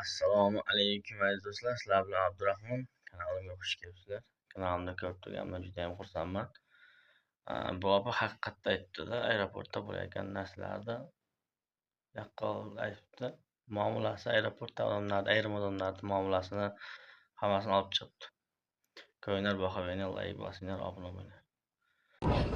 Assalomu alaykum, aziz do'stlar. Sizlar bilan Abdurahmon. Kanalimga xush kelibsizlar. Kanalimda ko'rib turganimdan juda ham xursandman. Bu opa haqiqatda aytdi-da, aeroportda bo'layotgan narsalarni yaqqol aytibdi. Muomalasi aeroportda odamlarni, ayrim odamlarni muomalasini hammasini olib chiqibdi. Ko'ringlar, baho beringlar, layk bosinglar, obuna bo'linglar.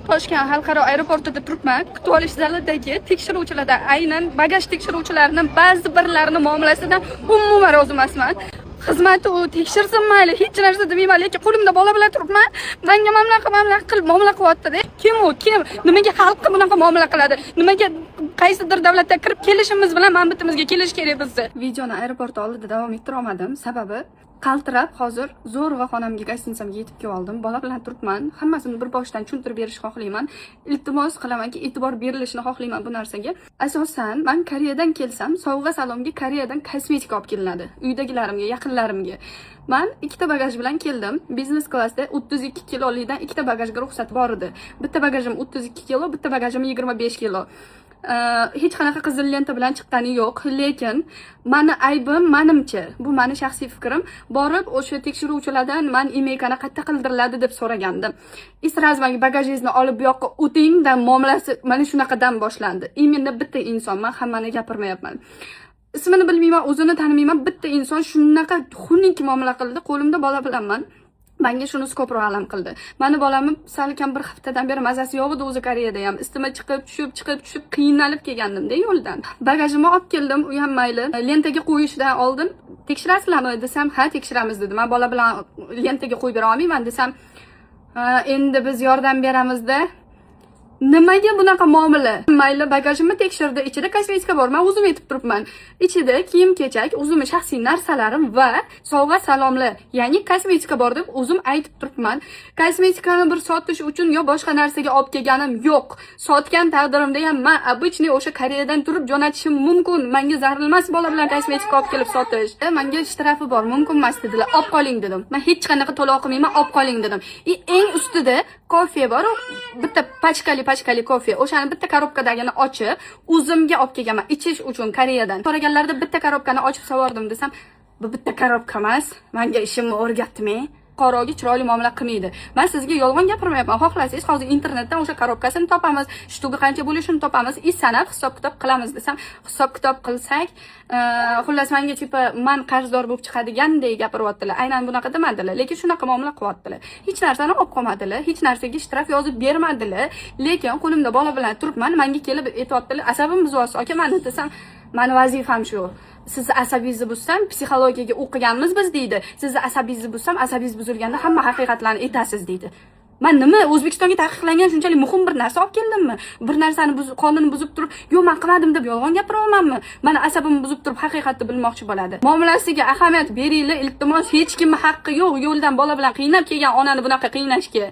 Toshkent xalqaro aeroportida turibman. Kutib olish zalidagi tekshiruvchilardan, aynan bagaj tekshiruvchilarining ba'zi birlarini muomalasidan umuman rozi emasman. Xizmati u tekshirsin, mayli, hech narsa demayman, lekin qo'limda bola bilan turibman. Manga mana bunaqa, mana bunaqa qilib muomala qilyapti-da. Kim u? Kim? Nimaga xalqqa bunaqa muomala qiladi? Nimaga qaysidir davlatda kirib kelishimiz bilan mana bitimizga kelish kerak bizni? Videoni aeroport oldida davom ettira olmadim. Sababi qaltirab hozir zo'rg'a xonamga, гостиница mga yetib kelib oldim. Bola bilan turibman. Hammasini bir boshdan tushuntirib berishni xohlayman. Iltimos qilamanki, e'tibor berilishini xohlayman bu narsaga. Asosan man Koreyadan kelsam, sovg'a salomga Koreyadan kosmetika olib kelinadi uydagilarimga, yaqinlarimga. Man ikkita bagaj bilan keldim. Biznes klassda 32 kilolikdan ikkita bagajga ruxsat bor edi. Bitta bagajim 32 kilo, bitta bagajim 25 kilo. Hech qanaqa qizil lenta bilan chiqqani yo'q, lekin mani aybim, manimcha, bu mani shaxsiy fikrim, borib o'sha tekshiruvchilardan man ИМЕЙКА ni qayerda qildiriladi deb so'ragandim. И сразу manga "Bagajingizni olib bu yoqqa o'ting" dan muomalasi mana shunaqadan boshlandi. Именно bitta inson, man hammani gapirmayapman, ismini bilmayman, o'zini tanimayman, bitta inson shunaqa xunuk muomala qildi. Qo'limda bola bilanman, manga shunisi ko'proq alam qildi. Mani bolamni salkam bir haftadan beri mazasi yo'q edi o'zi. Koreyada ham isitma chiqib tushib, chiqib tushib, qiynalib kelgandimda yo'ldan. Bagajimni olib keldim, u ham mayli. Lentaga qo'yishdan oldin "Tekshirasizlarmi?" desam, "Ha, tekshiramiz", dedi. Man bola bilan lentaga qo'yib bera olmayman desam, "Ha, endi biz yordam beramizda". Nimaga bunaqa muomala? Mayli, bagajimni tekshirdi, ichida kosmetika bor, man o'zim aytib turibman. Ichida kiyim kechak, o'zimni shaxsiy narsalarim va sovg'a salomlar, ya'ni kosmetika bor deb o'zim aytib turibman. Kosmetikani bir sotish uchun yo boshqa narsaga olib kelganim yo'q. Sotgan taqdirimda ham man обычный o'sha Koreyadan turib jo'natishim mumkin. Manga zarur emas bola bilan kosmetika olib kelib sotish. Manga shtrafi bor, mumkin emas dedilar. "Olib qoling", dedim. Man hech qanaqa to'lov qilmayman, olib qoling dedim. И eng ustida kofe bor, bitta pachkali pachkali kofe. O'shani bitta korobkadagini ochib, o'zimga olib kelganman ichish uchun Koreyadan. So'raganlarida bitta korobkani ochib sovordim desam, "Bu bitta korobka emas, manga ishimni o'rgatmang. Fuqaroga chiroyli muomala qilmaydi". Man sizga yolg'on gapirmayapman. Xohlasangiz, hozir internetdan o'sha korobkasini topamiz, штук i qancha bo'lishini topamiz и sanab hisob kitob qilamiz desam, hisob kitob qilsak, xullas, manga типа man qarzdor bo'lib chiqadigandek gapiryaptilar. Aynan bunaqa demadilar, lekin shunaqa muomala qilyaptilar. Hech narsani olib qolmadilar, hech narsaga shtraf yozib bermadilar, lekin qo'limda bola bilan turibman, manga kelib aytyaptilar, asabim buzyapsiz aka mani desam, "Mani vazifam shu. Sizni asabingizni buzsam, psixologiyaga o'qiganmiz biz", deydi. "Sizni asabingizni buzsam, asabingiz buzilganda hamma haqiqatlarni aytasiz", deydi. Man nima, O'zbekistonga taqiqlangan shunchalik muhim bir narsa olib keldimmi? Bir narsani qonunni buzib turib, "Yo'q, man qilmadim" deb yolg'on gapiryapmanmi? Mani asabimni buzib turib haqiqatni bilmoqchi bo'ladi. Muomalasiga ahamiyat beringlar, iltimos. Hech kimni haqqi yo'q yo'ldan bola bilan qiynab kelgan onani bunaqa qiynashga.